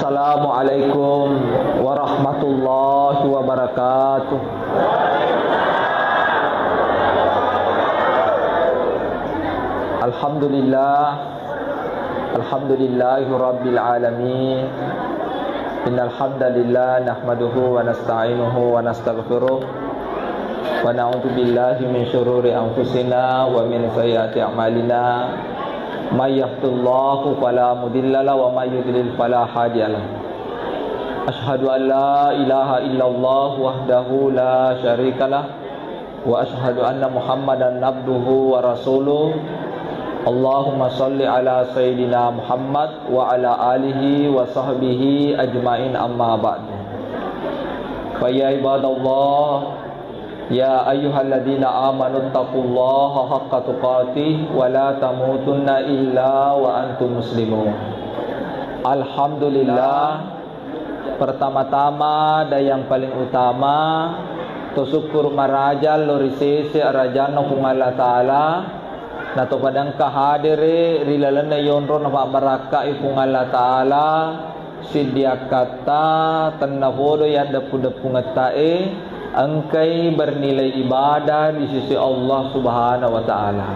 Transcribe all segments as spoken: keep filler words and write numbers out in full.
Assalamualaikum warahmatullahi wabarakatuh. Alhamdulillah. Alhamdulillahi rabbil alamin. Innal hamdalillah nahmaduhu wa nasta'inuhu wa nastaghfiruh. Wa na'udzu billahi min syururi anfusina wa min sayyiati a'malina. May yahdihillahu fala mudilla lahu wa may yudlil fala hadiya lahu. Asyhadu an la ilaha illallah wahdahu la syarika lah, wa asyhadu anna Muhammadan abduhu wa rasuluh. Allahumma shalli ala sayyidina Muhammad wa ala alihi wa sahbihi ajmain, amma ba'du. Fa ya ibadallah, ya ayyuhalladzina amanu taqullaha haqqa tuqatih wa la tamutunna illa wa antum muslimun. Alhamdulillah, pertama-tama dan yang paling utama, to syukur maraja lo ri sese arajanna Puang Allah Ta'ala, na to padangka hadere ri lalenna yonro na pabbarakkai Puang Allah Ta'ala, siddiakkatta tennapodo yaddeppu-deppungetta e, engkai bernilai ibadah di sisi Allah Subhanahu wa Ta'ala.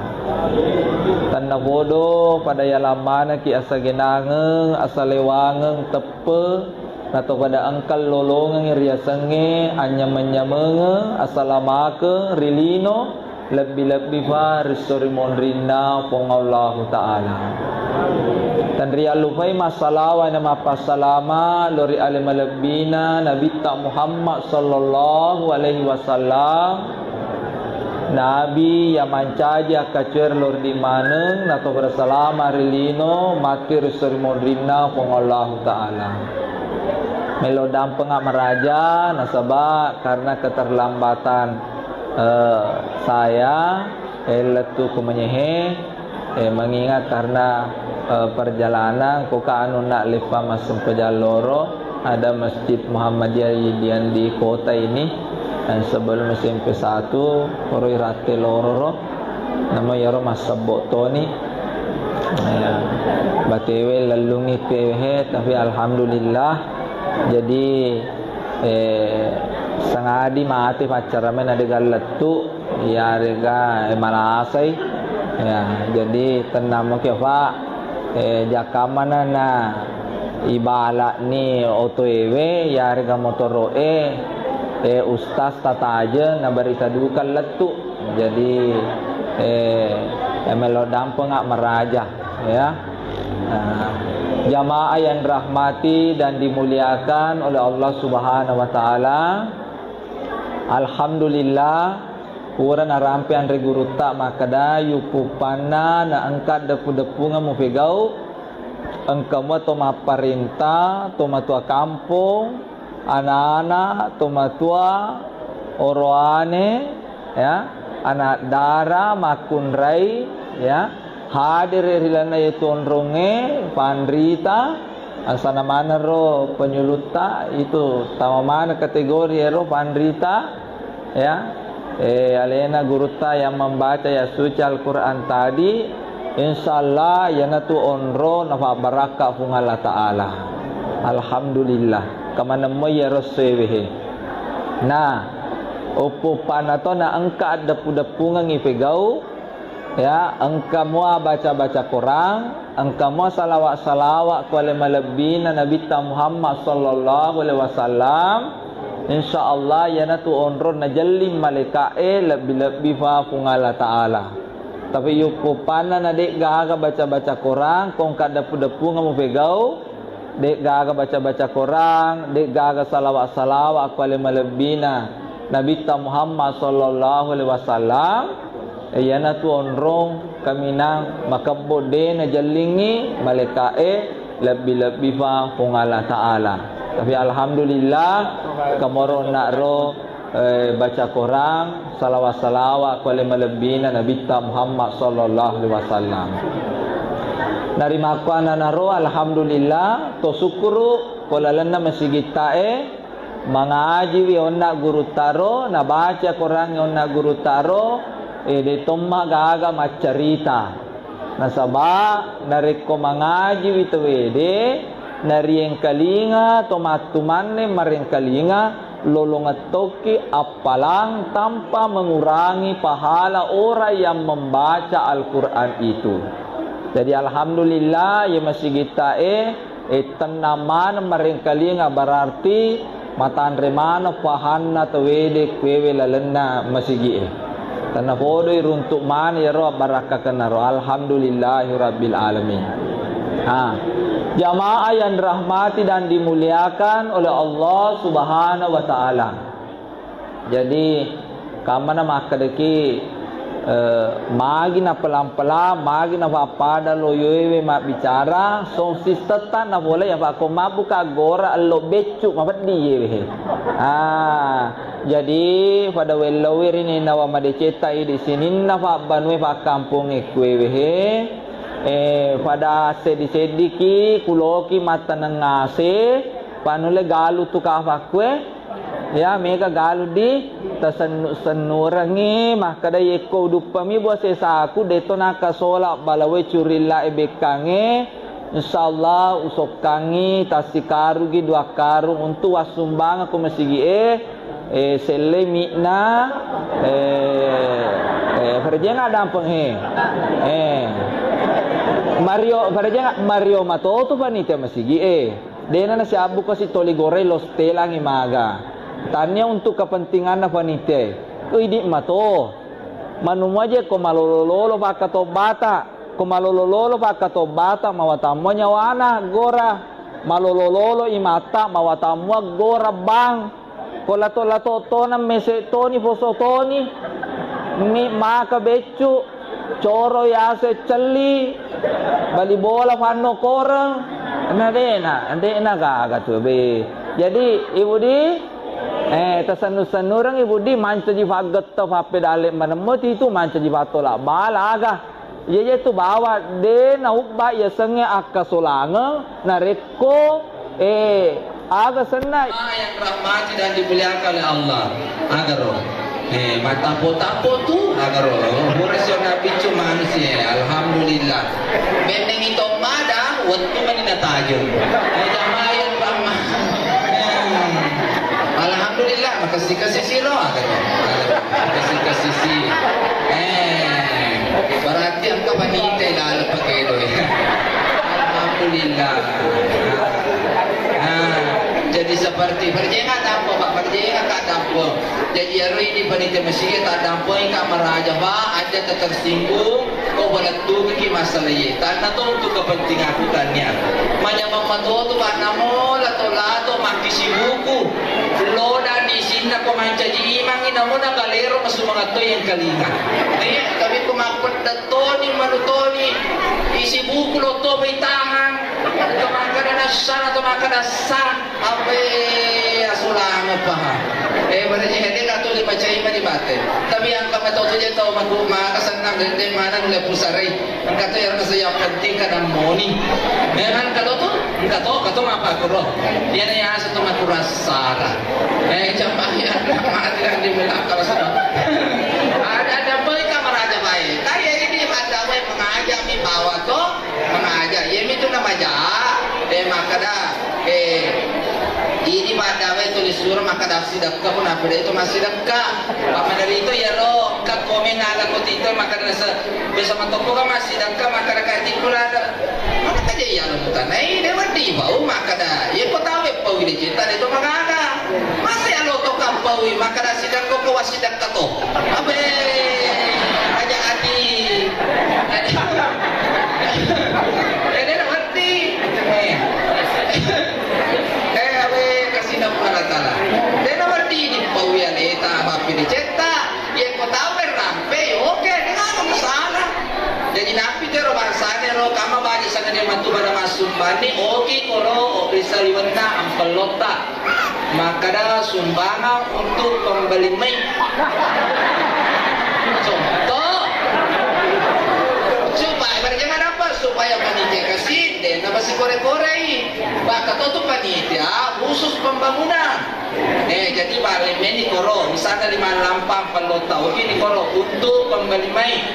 Tennapodo pada yalammanaki asagenangeng, asalewangeng, teppe, nato pada engka lolongeng riasengnge anyameng-nyamengeng, asalamakeng ri lino, lebbi-lebbi fa ri esso ri monrinna Puang Allahu Ta'ala. Tenriallupai massalawa na mappassalama lo ri ale malebbina Nabitta Muhammad sallallahu alaihi wasallam, Nabi ya mancaji akkacuer lo ri maneng, nato bersalama ri lino, matti ri esso ri monrinna Puang Allahu Ta'ala. Melo dampenga maraja, nasaba karena keterlambatan eh, saya, eh, lettu ku menyehe, eh, mengingat karena, eh, perjalanan, ko ka anu nak lepa massempajang loro, ada Masjid Muhammadiyah yang di kota ini, dan sebelum S M P satu, koro iratte loro ro, namo yaro massebbo toni. Nah, ya, batewe lellungi pewe, tapi alhamdulillah, jadi eh, sangadi mate paccarame na de' gallettu, iyarega, eh, malasai. Ya, jadi tennamo ki, Pak, eh, jakkamana na ibala'ni otoewe, iyarega motoro'e, eh, ustaz tataje na barita duka lettu. Jadi, eh, ya melo dampenga maraja, ya. Nah, jamaah yang dirahmati dan dimuliakan oleh Allah Subhanahu wa Ta'ala, alhamdulillah, pura narampe anre gurutta makkeda, yuppuppanna na engka deppu-deppungeng mupegau, engka mua to mapparenta, to matua kampong, ana-ana, to matua, oroane, ya, anak dara, makkunrai, ya, hadere ri lalenna yetu onrongnge, panrita, asana maneng ro penyulutta, itu tama maneng kategori ero panrita, ya. Eh, alena gurutta yang membaca ya suci Al-Quran tadi, insya Allah yanatu onro nafabbarakka Puang Allah Ta'ala. Alhamdulillah, kamanemmoi yaro sewehe. Nah, uppuppana to na engka addeppu-deppungengngi pegau, ya, engka mua baca-baca Quran, engka mua salawa-salawa ku ale malebbina Nabitta Muhammad sallallahu alaihi wasallam, insya Allah yanatu onrong najelling malaika'e lebbi-lebbi fa Puang Allah Ta'ala. Tapi yuppuppanna na de'gaga baca-baca Quran, ko engka deppu-deppungeng mupegau, de'gaga baca-baca Quran, de'gaga salawa-salawa ku ale malebbina Nabitta Muhammad sallallahu alaihi wasallam, iyanatu onrong kaminang makebbo de najellingngi malaika'e lebbi-lebbi fa Puang Allah Ta'ala. Tapi alhamdulillah, kemoro na'ro eh, baca Quran, salawa-salawa ku ale malebbina Nabitta Muhammad sallallahu alaihi wasallam. Narimakkuannanaro, alhamdulillah, to sukkuru ko lalenna masigitta'e, mangajiwi onna guruttaro, nabaca Quran onna guruttaro, eh, de tomma gaga maccarita. Nasaba narekko mangajiwi tawede, Nariengkalinga to mattumanne marengkalinga, lolongeng tokki appalang tanpa mengurangi pahala orang yang membaca Al-Quran itu. Jadi, alhamdulillah, ye masigitta e, e, tenna maneng marengkalinga, berarti matanre maneng pahanna tawede kuewe lalenna masigi e. Tenna podoi runtuk maneng yaro abbarakkakenna ro. Alhamdulillahi rabbil alamin. Ha. Jamaah yang dirahmati dan dimuliakan oleh Allah Subhanahu wa Ta'ala. Jadi, kammana makkedaki, eh, magi napelang-pelang, magi napappada loyoewe mabbicara, sound system-ta napole ya, Pak, ko mabbuka gora ello beccu mapeddi yewe. Ah, jadi pada wellowi rini nawa madecetta idi sininna Pak banue pakkamponge kuewe he. Eh, pada seddi-seddiki kuloki mattaneng ase, panulle galu tu kafakkue. Ya, mega galu di tasennu-sennurengngi, makkeda, "Yekko uduppami bua sesaku, deto nakkasola balawe curilla e bekkangnge, insyaallah usokkangngi tassikarugi dua karung untuk wassumbangeng ko masigi e, eh, selle mi'na, eh, eh, farejeng adampeng he." Eh. Mario, farejeng, Mario matotu panitia masigi e. Dena nasiabbu kasi toli goreng lo stelangi maga. Tania untuk kepentinganna panitia e. Ko idi mato. Manumua je ko malolo-lolo pakkatobbata. Ko malolo-lolo pakkatobbata, mawatammo nyawana gora. Malolo-lolo imatta, mawatammo gora bang. Ko lato-lato tona mese toni, poso toni. Mi maka beccu. Coro yase celli, bali bola fanno koreng, na dena, dena gaga tu be. Jadi, Ibu di, eh, tasennu-sennureng Ibu di, mancaji faggetta fappedale manemmo titu, mancaji fattola bala aga. Iya, iya tu bawa dena ubba yasengnge akkasolangeng, narekko Eh, aga senna. Ah, yang rahmati dan dimuliakan oleh Allah. Agaro. Eh, matappo-tappo tu, agaro. Pura siona piccu manusia. Alhamdulillah. Bennengi to mada, wettu mani natajeng. Eh, jamaah yang rahmat. Eh, alhamdulillah, makasih-kasih siro, agaro. Makasih-kasih si. Eh, berarti engka panita dalam pakai doi. Alhamdulillah. Nah, jadi seperti, farejeng ka dampo, Pak, farejeng ka dampo. Jadi, iyaro idi panitia masigi taddampoi ka maraja, Pak, aja tersinggung, ko balettukiki masalah iye. Tanna to untuk kepentinganku tania. Manyameng matotu, Pak, namo lato-lato makkisibuku. Lodani sinna ko mancaji imangi, namo nagalero masumangatto yang kalinga. Eh, tapi ko mappedda toni, manu toni, isibuku lo to bai tangang. To makkeda nassana, to makkeda sa. Ape asulangeng paha. Eh, pada je hede ka tuli macai mani bate. Tapi engka mato tu je tau maku maka sennang de, de mana nulle pusarai. Engka to yang saya penting kadang moni. Memang engka to tu, engka to, engka to mapa kuro. Iyana ya satu maku rasara. Eh, jamaah yang mati dan di belakang sana. Ada, ada baik kamar aja baik. Kayak ini ada baik mengajak mi bawa to. Mangaja, iyemitu namaja, eh, makkeda, eh, idi paddawe tulis sura makkeda sidekka, punna pede itu massidekka. Mappaderito iyaro engka komen aga ko tito makkeda nase-, biasa matokko kan massidekka makkeda kaji pulada. Mana kaja iyaro mutanai, de wedding bau makkeda, iya ko tawe pau ide cinta de to magaga. Masa ya lo to kampaui makkeda sidekka ko wassidekka to. Abe, aja ati. Dena wedding. Eh. Eh, awe, kasina Puang Allah Taala. Dena wedding dipaui aleta, mappi dicetta. Ye ko tau rampe, oke, dengan masalah. Jadi, napi tu ero bangsana ero, kama baji sana dia matu pada massumbani, oke, koro, oke, saliwenna, ampellotta. Makkeda sumbangan untuk pembeli mic. Contoh. Supaya, berarti kenapa? Supaya panitia kasih, dena masih kore-korei. Bahkan tu panitia khusus pembangunan. Eh, jadi balik meni koro, misalnya lima lampang pelota, oke, ni koro untuk pembeli mic.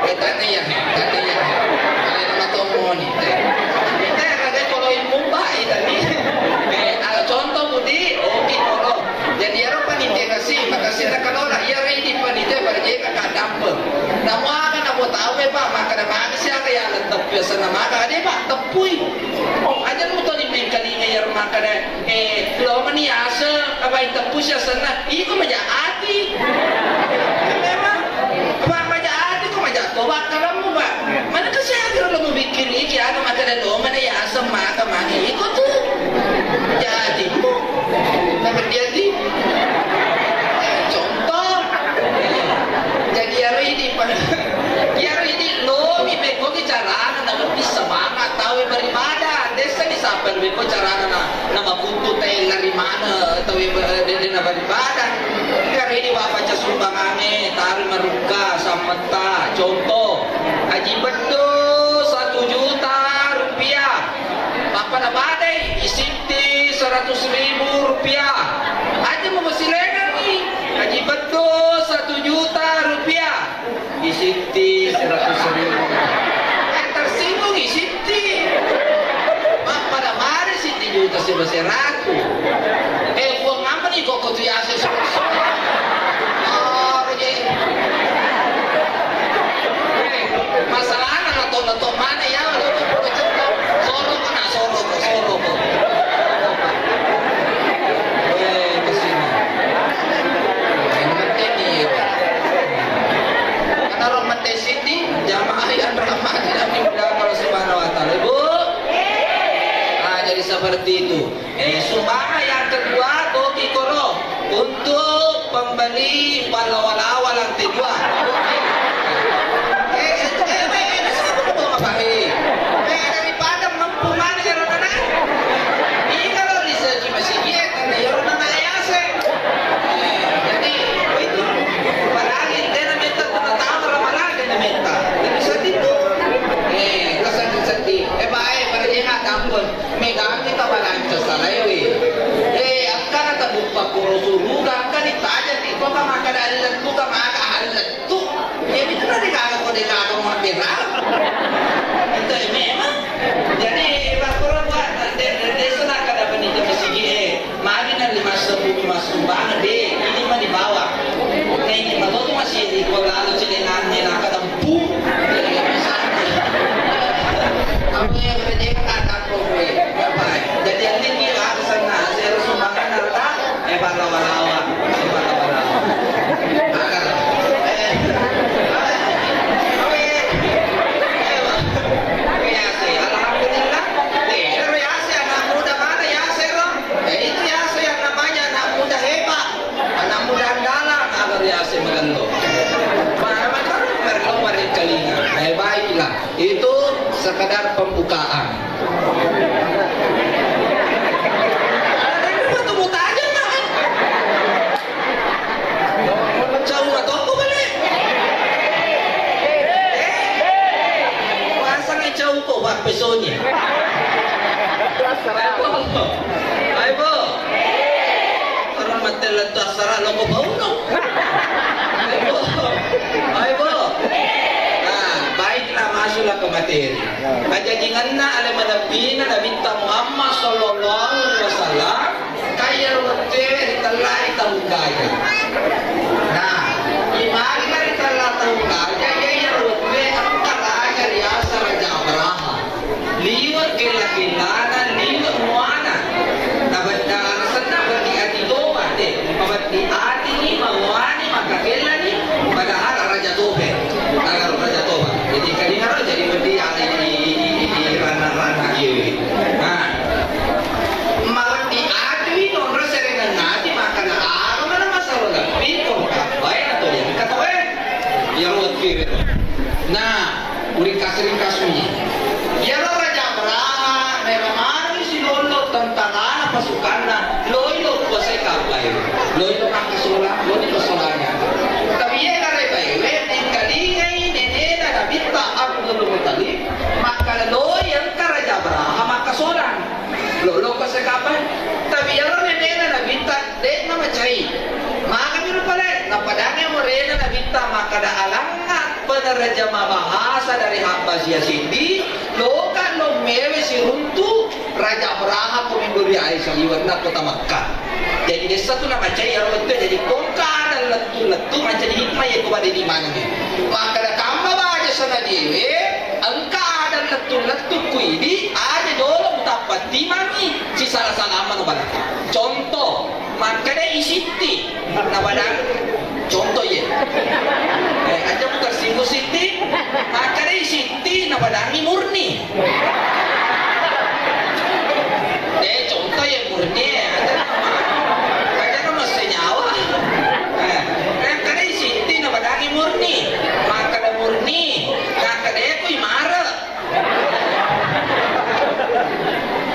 Eh, Tania, tania. Alena matommoni te. Te, kade kolo ilmu bae tadi. Eh, ala contoh budi, oke kolo. Jadi ero panitia kasi, makasih tak kalola, iya redi panitia barjeka kadampeng. Namu aga nabo tawe, Pak, maka ada manusia kayak alat tepui, sana maka ada, Pak, tepui. Oh, aja mutoni mengkalinga ya rumah kada. Eh, lo mani asa, apa yang tepus ya sana? Iko maja ati. Memang, apa maja ati, ko maja toba kalamu, Pak. Mana kasi ati lo mau bikin iki, ada maka ada lo mana ya asa maka mani iko tuh. Jadi, dapat dia di. Contoh. Jadi, hari ini, Pak. Iyaro idi lomi mekkogi carana nawetti semangat tauwe beribadah. Dessa disapa mekko carana na, namakuttu tella ri mana tauwe be-, de-, de-, na beribadah. Iyaro idi wapacca sumbangange, tari marukka, sammetta, contoh, Haji Beddo satu juta rupiah. Pappada badai, isitti seratus ribu rupiah. Aja mabasilengangi, Haji Beddo satu juta rupiah. Isitti seratus ribu. Eh, tersinggung isitti. Mak pada mari sitti juta siba seratu. Eh, buang apa nih kok tu ya sesuatu. Oh, je. Eh, masalahnya nonton-nonton mana ya? Soro kok, nah, soro kok, soro kok. Eh, ke sini. Yang penting iya. Karena orang Tessini jamaah yang rahmati dan dimuliakan Allah Subhanahu wa Ta'ala. Ibu? Nah, jadi seperti itu. Eh, sumbangan yang kedua, toki koro untuk pembeli palawa-lawa lantai dua. Eh, eh, eh, eh, siapa mau apa, eh? Eh, daripada mampu mana ya, Rona? Ini kalau rezeki masih dia, karena ya, Rona, nggak ya, saya. Eh, jadi, itu. Apalagi, dia namanya tetap tahu, apalagi namanya. Jadi, sedih tuh. Eh, sedih-sedih. Eh, baik, pada dia nggak tampil. Megangi tabalanca salaiwi. Eh, engka natabuppa koro suruga, engka ditajang tiko ka makkada allettu ka maga allettu. Jadi tu na degaga ko degaga mabbera. Itu memang. Jadi, makkoro buat de-, de-, desa nakkada pendidikan masigi, eh, magi na lima sebbu massumbang, de, ini mah dibawa. Nah, ini mah tu masih di Kuala Lumpur dengan ni nakkada Bu. Apa yang kerja kata kowe? Apa? Jadi yang tinggi lah sana, saya harus sumbangan harta, eh, pahlawan-lawan, eh, pahlawan-lawan. Agar, eh, eh, ya sih, alhamdulillah. Eh, ya sih, anak muda mana ya sih, Rom? Eh, itu ya sih yang namanya anak muda hebat. Anak muda andalan, agar ya sih magello. Mana, mana, mereka mereka linga. Eh, baiklah. Itu sekedar pembukaan. Ada dua tuh mau tajam, Pak. Jauh atau apa, Pak? Pasang jauh kok, Pak, pesoni. Ayo, Bu. Ayo, Bu. Orang mati lettu asara loko bauno. Ayo, Bu. Ayo, Bu. Nah, baiklah, masuklah ke materi. Ajajingenna ale malebbina Nabitta Muhammad sallallahu alaihi wasallam, kaya wettue ritellai taung gaja. Nah, imari ritella taung gaja, iya wettue engka raja riaseng Raja Abraha. Liwe' kella-kellana, liwe' muana. Nabedda alasanna, beddi ati toba, de'. Mabeddi atini, mamuani, makkakellani, padahal Raja Toba. Nagaro Raja Toba. Jadi, kadingaro jadi beddi ati di, di, di, di, di ranna-ranna iyewe. Nah. Mabeddi ati wi nonro serengan ati, makkada aro mana masalah lebbi, kok bae atau yang katoe. Yang lebbi. Nah, Uringkas-ringkas uji. Iyaro Raja Abraha, naéro manengngi silollo tentarana pasukanna, loi lo kuasai Ka'bah é. Loi lo makkasolang, loi lo solangngé. Tapi iyaé narébaéwé, naéngkalingai nénéna Nabitta Abdul Muttalib, makkada loi engka Raja Abraha makkasolang. Lolokko sekapang. Tapi iyaro nenena Nabitta de'na macai. Magami rupa lain. Napadangngi amorena Nabitta makkada, alangnga pe-, Terjemah bahasa dari Habbasyah siddi, loka lo mewe siruntu Raja Abraha ko memberi air saliweng na kota Makkah. Jadi dessa tu namacai iyaro wettu, jadi kongka ada lettu-lettu mancaji hikmah ya kepada di mana ni. Maka ada kamba baja sana diewe, engka ada lettu-lettu ku idi, aja jolo mutappa timangi, si salah-salah mano bala. Contoh, Makkeda isitti, napadang, contoh ye. Eh, aja bukan simu sitti, makkeda isitti, napadangi murni. Eh, contoh ye murni, eh, aja nama, aja nama senyawa. Eh, makkeda isitti, napadangi murni. Makkeda murni, makkeda kui mare.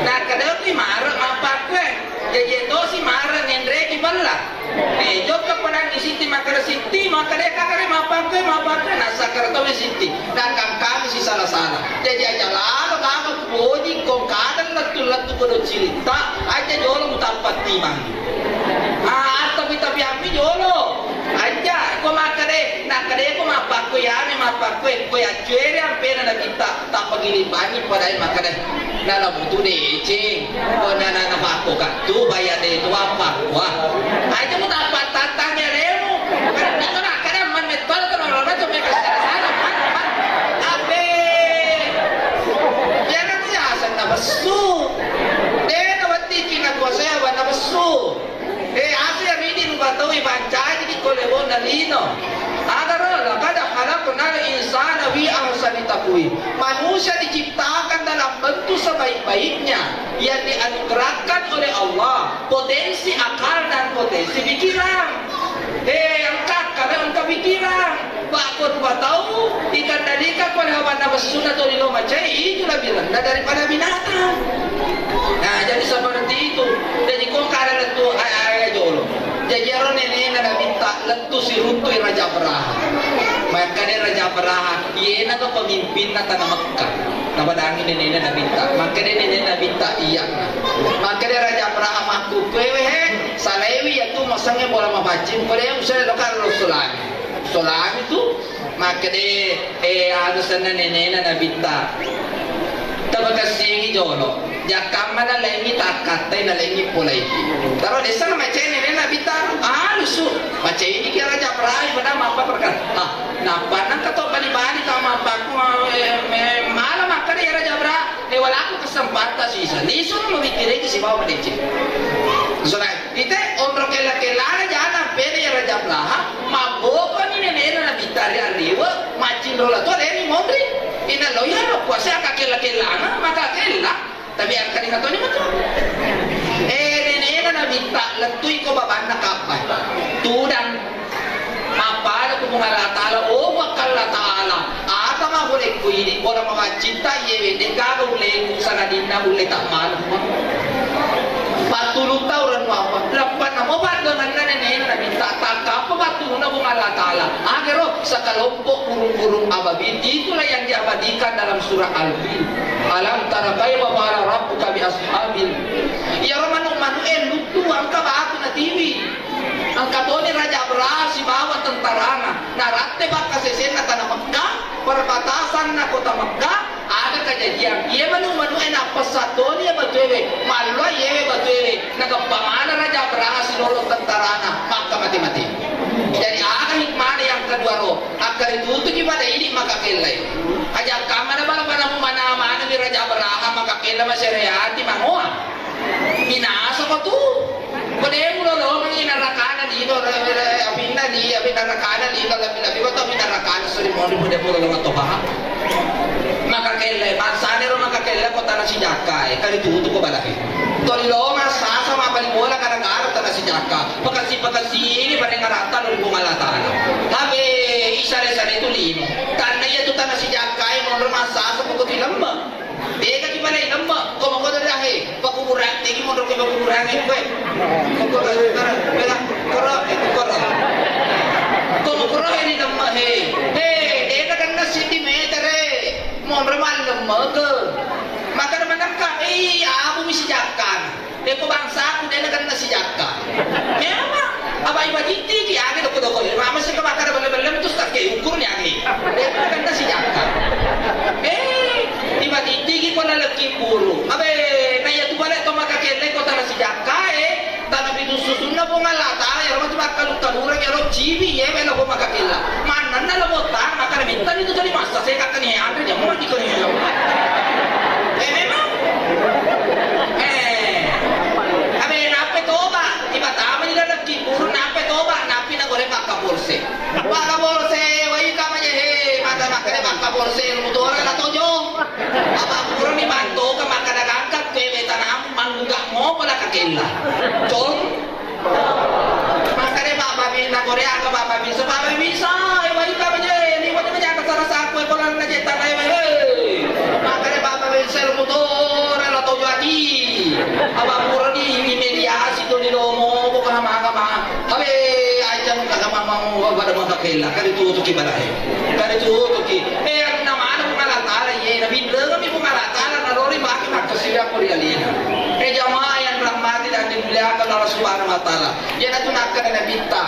Nakkeda kui mare, mappakue. Jaji tosi mare nenreki bella. Eh, jokka padangi sitti makkeda sitti, makkeda kakare mappakue, mappakue, nasakkara tomi sitti. Nakangkami si sala-sala. Jaji aja lalo gaga kupoji ko kada lettu-lettu kodo ciritta, aja jolo mutappa timang. Ah, tapi-tapi ammi jolo. Aja, ko makkeda, nakkeda ko mappakue, yami mappakue, ko yaccuere ampena nabitta. Tappa gili bangi padai makkeda, nana butu deceng. Oh, nana, nana pakko kattu, bayar de itu apa? Wah. Aja mu tappa tattanya lemu. Kan itu nak kada man metol kan orang macam mereka sana-sana, man, man. Ape. Ya kan ya, sana besu. Dena wati kina kuasa ya, wana besu. Eh, ase ri idi rupa tau ipancaji di kolebonna lino. Agaro, laqad khalaqnal insana fi ahsani taqwim. Manusia diciptakan dalam bentuk sebaik-baiknya yang dianugerahkan oleh Allah, potensi akal dan potensi pikiran. Eh, engka akal, engka pikiran. Pakko rupa tau, ikendalikan oleh hawa nafsuna tuli lo macai, itu lebih rendah daripada binatang. Nah, jadi seperti itu. Jadi, kong kada lettu, ay-, ay-, jolo. Jadi, aro nenena Nabitta, lettu siruntui Raja Abraha. Makkeda Raja Abraha, iyena tu pemimpinna tanah Mekah. Napadangi nenena Nabitta. Makkeda nenena Nabitta, iya. Makkeda Raja Abraha, makkukue we he, salaiwi ya tu masengnge bola mapaccing, kode usai lokar lo sulami. Solami tu, makkeda, eh, anu senna nenena Nabitta. Tabakasiangi jolo. Jakkamma nalaingi takkattai, nalaingi polaiki. Taro desa na macai nenena Nabitta. Alusu. Macai ini kira Raja Abraha, pada mappa perkara. Ah, nappa nangka to bali-bali tau mappaku, eh, me-, mala makkeda ya Raja Abraha. Eh, walaku kesempatan sisa. Lisu mabikiriki sibawa madeceng. Sorai. Ite onro kella-kellana jana pede ya Raja Abraha, mabbokoni nenena Nabitta ri arriwe, macinro lato aleni monri. Inna lo iya lo kuasa aka kella-kellana, maka kella. Tapi angka di katoni matu. Eh, nenena Nabitta lettui ko babanna Ka'bah. Tudang. Mappada ku Puang Allah Ta'ala, oh, Puang Allah Ta'ala, ata ma boleh ku ini, bola mawaccinta iyewe, de gaga ulle ku sangadinna ulle tak malu. Patulu tau rennu apa? Lappanna mo paddanganna nenena Nabitta, takkappa pattuluna Puang Allah Ta'ala. Agaro sekelompok burung-burung ababil, itulah yang diabadikan dalam surah Al-Fil. Alam tara kaifa fa'ala rabbuka bi ashabil. Iyaro manu-manu e luttu angka batu natiwi. Engka toni Raja Abraha sibawa tentarana, naratte pakkasesenna tana Mekka, perbatasanna kota Mekka, ada kejadian. Iya manu-manu e nappessa toni iya batuewe, malloa iyewe batuewe, nageppa mana Raja Abraha silolo tentarana, makka mate-mate. Jadi aga hikmana yang kedua ro, akkaritutuki pada idi maka kellai. Aja kamana bala mana mana mana mi Raja Abraha maka kella masyariati mangoa. Binasa ko tu. Ko de mulolongengi narakana lino, re-, re-, apinna li-, apinna narakana lino, lebbi-lebbi ko to apinna narakana suri moni ko de mulolonga to baha. Maka kelle, bangsane ro maka kelle ko tana sijakka e, kali tutu ko balahe. Tolonga sasa mabali bola gara-gara tana sijakka. Pekasi-pekasi ini pada ngarata lo di Puang Allah Ta'ala. Habe, isare-sare tu lino. Karena iya tu tana sijakka e, monro massasa pokok di lembang. Dega ki balai lemma, ko mako dari ahe, pakuburan, tegi monro ke pakuburan e koe. Ko, ko, bela, koro, eh, koro. Ko mako ro ini lemma he. He, dega kenna senti meter e. Monro mal lemma ke. Maka manengka, eh, abu misi jakkan. Deko bangsaku dena kenna sijakka. Memang, apa ibajitti ki age doko-doko. Mama sih kebakar belle-belle itu tak kayak ukurnya age. Dé' nakenna sijakka. Eh, tiba-tiba ko laleng kibburu. Abe, na iya tu bale to makkakellai ko tana sijakka, eh, tana pitu susunna Puang Allah Taala, iyaro matu makkalu-kalureng, iyaro ciwi, iye, melo ko makkakella. Mannanna lo botta, makkada mintani tu tadi massa, saya kakkani anre, dia mau dikoni. Eh, memang. Eh, abe, nape toba? Tiba tama di laleng kibburu, nape toba? Napi nagore makkapolsek. Pak Kapolsek, wai ka majehe, mata makkeda Pak Kapolsek, lu mutora la tojo. Apa purani mantoka makkeda gangka kue beta namu mangguga mopa la kakella. Cong. Makkeda Pak Babinsa, Korea ka Pak Babinsa, Pak Babinsa, eh, wai ka majehe, ni wai ka majehe, sara sakue kolan na jetta na, eh, eh. Makkeda Pak Babinsa, lu mutora la tojo adi. Apa purani di mediasi to di lomo, bukan maka mah. Abe, ajang kagama mau pada makkakella, kari tutuki balae. Kari tutuki. Eh, anunna maneng Puang Allah Taala, iye, nabinrengeng mi Puang Allah Taala, nalori maki makkasiwiang ko ri alena. Eh, jamaah yang dirahmati dan dimuliakan Allah Subhanahu wa Taala. Iyanatu nakkeda Nabitta.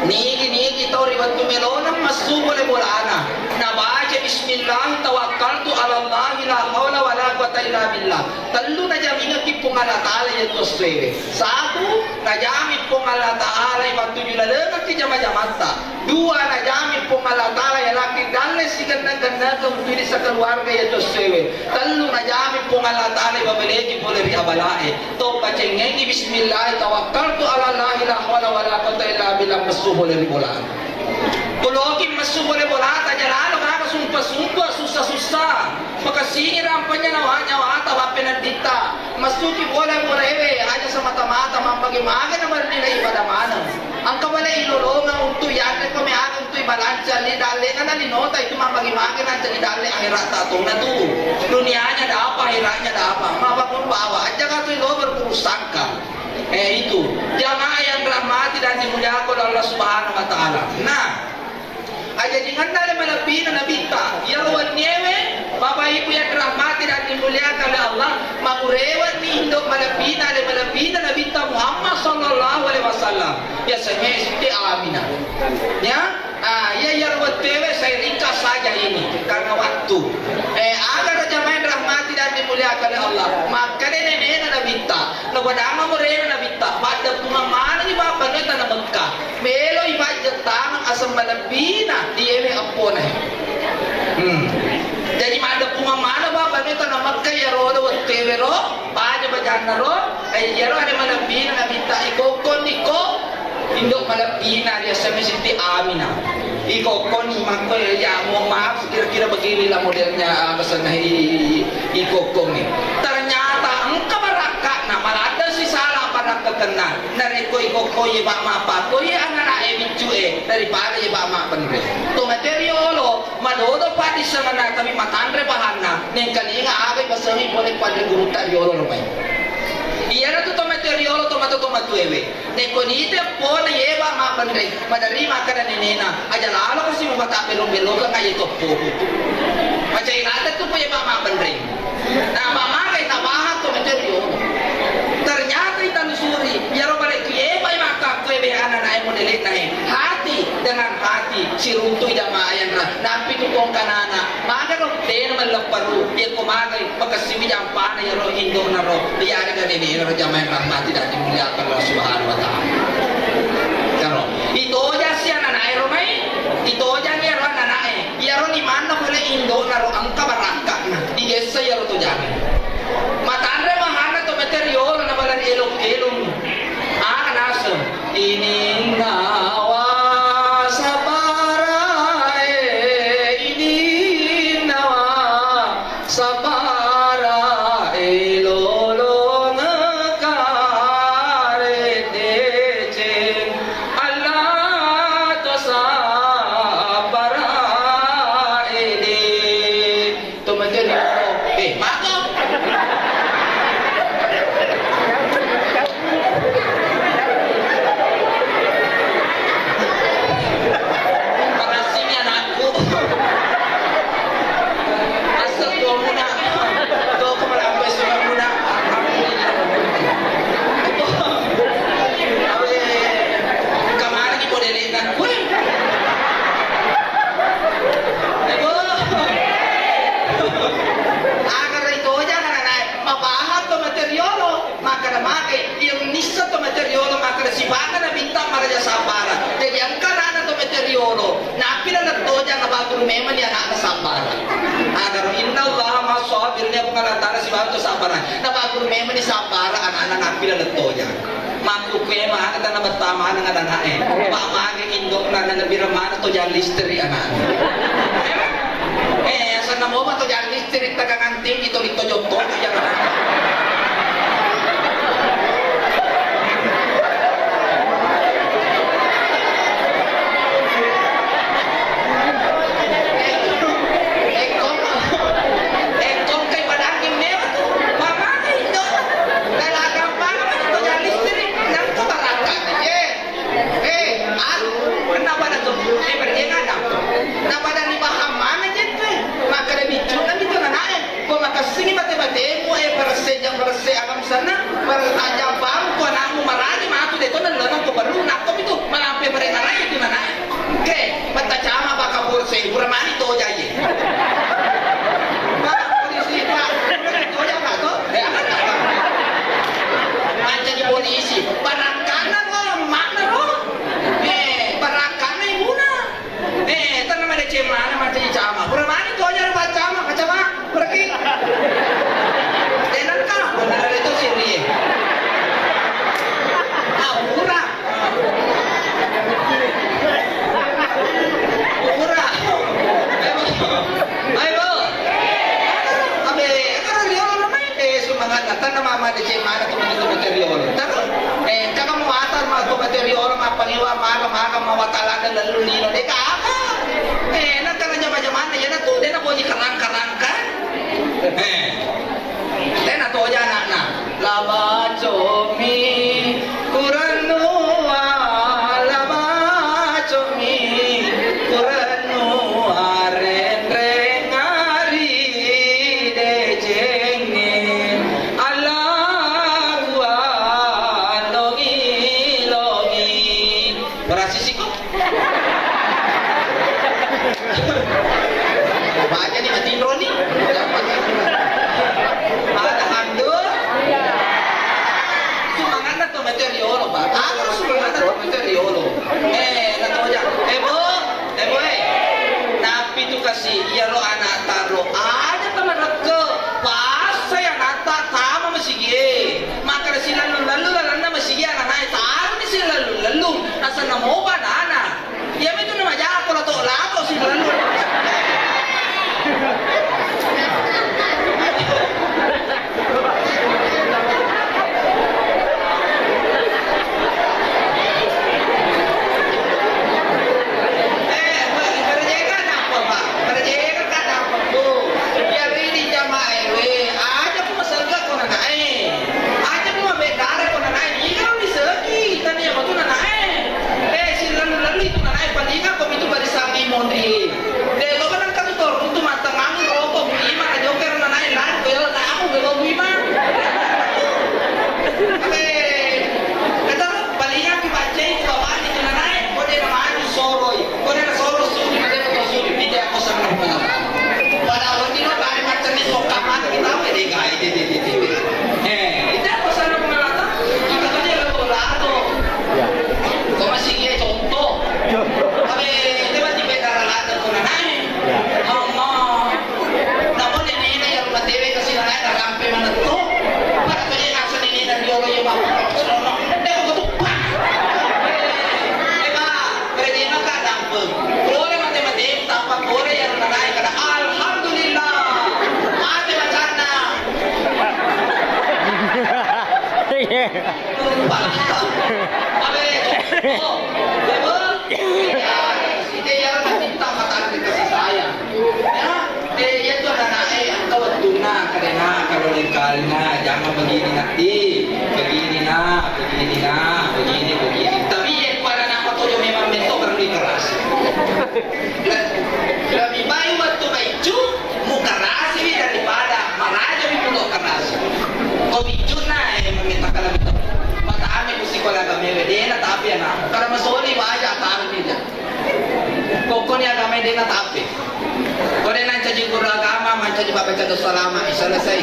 Nigi-nigi tau ri wettu melona messu bola-bolana. Nabaca bismillah tawakkaltu ala Allah la haula wala quwata illa billah. Tellu najamingekki Puang Allah Taala iya tu essoewe. Satu, najami Puang Allah Taala ipattuju lalengekki jama-jamatta. Dua, najami Puang Allah Taala yalaki dalle sigenneng-gennengeng untu di sekeluarga iya tu essoewe. Tellu, najami Puang Allah Taala ibabeleki pole ri abalae. To pacengengi bismillah tawakkaltu ala Allah la haula wala quwata illa billah messu pole ri bola. Koloki messu pole bolata, aja lalo gaga sumpa-sumpa, sussa-sussa. Makessingi rampenya nyawa-nyawata, wappenedditta. Messuki bola-bola ewe, aja semata-mata mammage-mage na bernilai ibadah maneng. Engka bale ilolongeng untu yanre ko meaga untu ibalanca li dalle ngana linota itu mammage-mage nanca li dalle akhirat tatona tu. Dunianya ada apa, akhiratnya ada apa. Mabakun bawa aja katu ilo berburuk sangka. Eh, itu. Jamaah yang dirahmati dan dimuliakan oleh Allah Subhanahu wa Ta'ala. Nah, ajajingenna ale malebbina Nabitta. Iyaro wenniewe, Bapak Ibu yang dirahmati dan dimuliakan oleh Allah, mangurewanni indo malebbina, ale malebbina Nabitta Muhammad sallallahu alaihi wasallam. Yasengnge Siti Aminah. Ya, Ah, iya, iyaro wettuewe saya ringkas saja ini karena waktu. Eh, aga raja main rahmati dan dimuliakan oleh Allah. Makkeda nenena Nabitta, napadang morena Nabitta, paddeppungeng manengi bappanna tana Mekka. Meloi pajjettangeng aseng malebbina diewe eppona. Hmm. Jadi maddeppungeng maneng bappanna tana Mekka iyaro wettuewe ro. Paja-pajanna ro, eh, iyaro ada malebbina Nabitta ikokkonni ko, indo malebbina riasengnge Siti Aminah. Ikokkonni makko ya, mohon maaf, kira-kira beginilah modelnya, ah, pesanna i-, i-, i-, ikokkongnge. Ternyata engka barakka'na, maladde sisala barakkakenna. Narekko ikokko ye bak mapakko ye anana'e biccu'e daripada ye bak mabbenre. To mate riolo, Madodo paddissengenna kami matanre bahanna, nengkalinga aga ipasengi pole panre gurutta riolo romai. Iyanatu tomatoa riolo tomatoa tomatuewe. Nekko nite pole yeba mabbenreng, maderri makkeda nenena, aja lalo kasi mupata bello-bello ka ngaye toppo. Macai lada tu yeba mabbenreng. Nah, mamagai tabahang to mate riolo. Ternyata italusuri, iyaro bale kiye bai makkakkoe be ananae modele'nae. Hati dengan hati, siruntui jamaah yang ra-, nampi tu kongkanana. Magaro, dena mallepparu, yekko magai, makessiwi jampana iyaro indona ro, iyarega nenena ro jamaah yang rahmati dan dimuliakan Allah Subhanahu wa Ta'ala. Karo, itojasi ananae ro mai, itojang iyaro ananae. Iyaro limanna pole indona ro engka barakka'na, digessa iyaro to jame. Matanre mahanna to mate riolo na balari elong-elong. Aga naseng, ininnawa sabarae, ininnawa sabarae lolongekare deceng. Allah to sabbara ede. To mate riolo. Eh, mako. Makasih anakku. Asal tuamuna. Tuaku malampai sunamuna. Alhamdulillah. Awe, kemarin di modelina. Weh. Makkeda magai, iya mennisseng to mate riolo makkeda sibawa nabitta maraja sabbara. Jadi engka ana'na to mate riolo, nappi laleng tojang, nabaguru memang ni ana'na sabbara. Agaro innallaha ma'as sabirin, iya Puang Allah Ta'ala sibawa to sabbara. Nabaguru memang ni sabbara ana'na, nappi laleng tojang. Makkukkue maka tana betta maneng ana'e. Pak mage indokna, na lebbi remana tojang listrik ana'na. Eh, asanna mopa tojang listrik. Cerita kanganting itu di tojok-tojok ya. Ekko, ekko kai padangking mewah tu. Mama itu. Dalam gampang itu jadi listrik. Nang tu barangkali. Eh, anu, kenapa ada tuh? Eh, berjengana. Kenapa ada di paham mana, Jen, tuh? Makkeda biccu'na mi tu nanae. Ko makessingi mate-matemu, eh, peresse, jang peresse, alam sana, per-, tajang paham, ko anakmu maraji, matu de to, nalana ko perlu, nakko mi tu, malampe parengarai tu nanae. Oke, mata cama baka burse, buramani to jaye. Pak, polisi, Pak. Toja, Pak, to? Eh, apa, Pak? Mancaji polisi. Barakkana ro, makna ro. Eh, barakkana ibuna. Eh, tenna madeceng mana mancaji cama. Buramani toja ro, Pak Cama, Pak Cama. Berarti. Tenangka, benar itu sini. Ah, murah. Murah. Ayo, Bu. Ayo, Bu. Abe, kan riolo namanya. Eh, sumangatna, tenna mama deceng mana tu mani tu mate riolo. Terus, eh, kaka muatar ma tu mate riolo, mappanewa, maga, maga, mawatala, dan lalu lino, deka apa? Eh, nak kena jama-jamanna, ya, nak tu, dia nak boji kerang-kerang, kan? Eh. Tena toja anakna. Labacomi kurennua, labacomi kurennua, renreng ari decengnge, Allahu anongi-longi. Berhasil sih kok. Baca nih, matinro nih. Ada handuk. Sumanganna to mate riolo, Pak. Aku sumanganna to mate riolo. Eh, na toja. Eh, Bu. Eh, Bu, eh. Napi tu kasi, iyaro anak taro. Aja tamarekke. Pasai anakta tama masigie. Maka silalu-lalu lalanna masigie anak naik. Taru ni silalu-lalu. Asanna mopa nana. Iyamitu namajako lato-lato silalu. Eh, berjengah napa, Pak? Berjengah kan napa, Bu? Biar ini jamaah R W. Aja ku masalah kau nanae. Aja ku mabedara kau nanae. Ini kan disegi. Tania batu nanae. Eh, silalu-lalu itu nanae. Palinga ko mitu barisangi mondri. De, lo kan engka tu torung tu mattengngangi roko, Bu Ima, na jokkero nanae, lari, belo, na aku, belo, Bu Ima. Abe, kata, palinga ki baccai tu bapakni tu nanae, ko de na maju soroi, ko de na soro suri, na de na suri, pija ko sama. Pada wenni no, lari macam ni, sokka mati kita, de, de, de, de, de. Eh, ita ko sana mengalata, kita tu dia lalu lalu. Ko masih dia contoh. Abe, de mati beda ralata ko nanae. Mama. Namo nenena iyaro matewe kasi nanae narampe manetto. Pada to je nasa nenena riolo ye bappa. Sono. De ko tuppa. Eh, Pak, kerja maka dampeng. Pole mate-mate tappa pole iyaro nanae kada alhamdulillah. Mate macanna. Abe. Oh, abe. Iya, iya, iya, kita mata kasih sayang. Ya, eh, iya tuh anak-anak, eh, engka wettunna, kadena, kalau lengkalina, jangan begini, Nak. Ih, begini, Nak, begini, Nak, begini, begini. Tapi, ya, pada anak tojo memang mentok, perlu dikeras. Lebih baik waktu baik, cu, mukarasi daripada maraja mi mulo karasi. Ko bicuna, eh, meminta kala minta. Mata ame ku sikola kami, dena tapi anak. Kada masoli waja taruh dia. Pokoknya agama dena tapi. Ko dena caji guru agama, mancaji baca dosa lama, eh, selesai.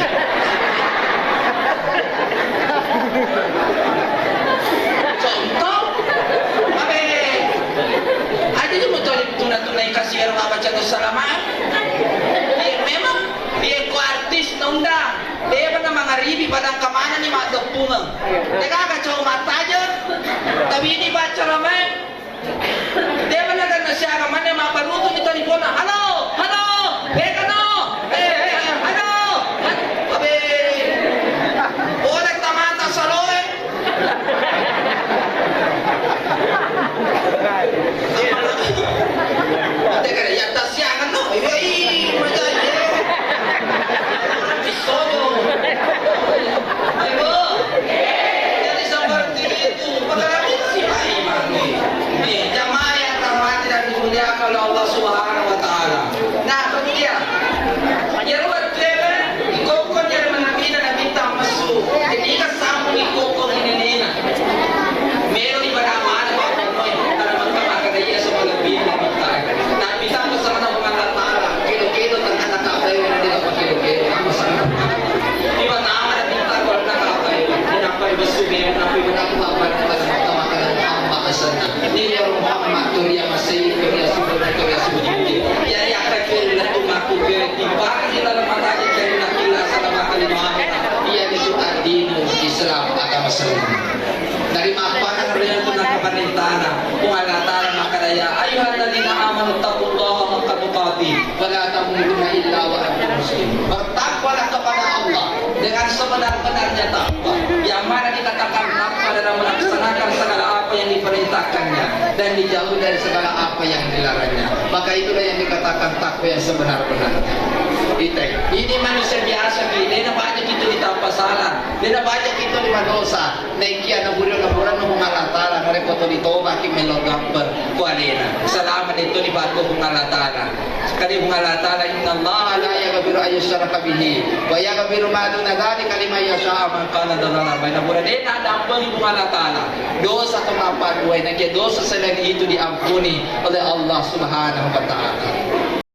Contoh, abe, aja je mutoli tuna-tuna yang kasih orang baca salama. Ya, memang dia ku artis nunda. Dia pernah mengaribi pada kemana nih mak tepung. Dia kagak cuma mata aja. Tapi ini baca ramai. Dewa naga nasiaga manne mabbarutu mi telefonna. Halo, halo, bekano, eh, eh, halo, halo, abe, ora tamata saloe. Tega ya tasiaga no, iya, iya, maja, iya. Ora pisojo. Ayo, Bu. Jadi seperti itu. Pengalaman si Pak Imam nih. Nih, jamaah yang terhormati dan dimuliakan oleh Allah Subhanahu wa Ta'ala. Nah, kemudian, iyaro wettuewe, ikokko jari menabina Nabitta messu. Jadi, iga sambung ikokko inenena. Melo ibadah mana, Pak, karena maka maka dia sama lebih Nabitta. Nabitta bersama Allah Ta'ala. Kedo-kedo tentang kata apa yang dia dapat kedo-kedo. Apa sama? Iba nama dan minta kalau nak apa ya? Kenapa iba sudah, kenapa iba nak apa, apa, apa, apa, apa, apa, apa, ini ya Muhammad, tuh dia masih, tuh dia sudah, tuh dia sudah. Ya, ya, kecil, itu aku ke, tiba di dalam mata aja, jadi nak kira sama kali Muhammad. Iya, itu ad-dinu Islam, agama Islam. Dari mappana riantunna kamarentana, Puang Allah Ta'ala makkada, "Ya ayyuhalladzina amanu taqullaha haqqa tuqatih, wa la tamutunna illa wa antum muslimun." Bertakwalah kepada Allah dengan sebenar-benarnya takwa. Yang mana dikatakan takwa adalah melaksanakan segala apa yang diperintahkannya dan dijauh dari segala apa yang dilarangnya. Maka itulah yang dikatakan takwa yang sebenar-benarnya. Ite, ini manusia biasa, ki. Dia namanya gitu ditambah salah. Dia namanya gitu di dosa. Naekiya naburio naburannu Puang Allah Ta'ala, narekko tuli tobaki mello gampar ku alena. Salama de tuli bakko Puang Allah Ta'ala. Kali Puang Allah Ta'ala, "Innallaha la yaghfiru an yushraka bihi wa yaghfiru ma duna dzalika liman yasha." Man kana dzalama. Naburia de nadampengi Puang Allah Ta'ala. Dosa to mappaduai, naekiya dosa selain itu diampuni oleh Allah Subhanahu wa Ta'ala.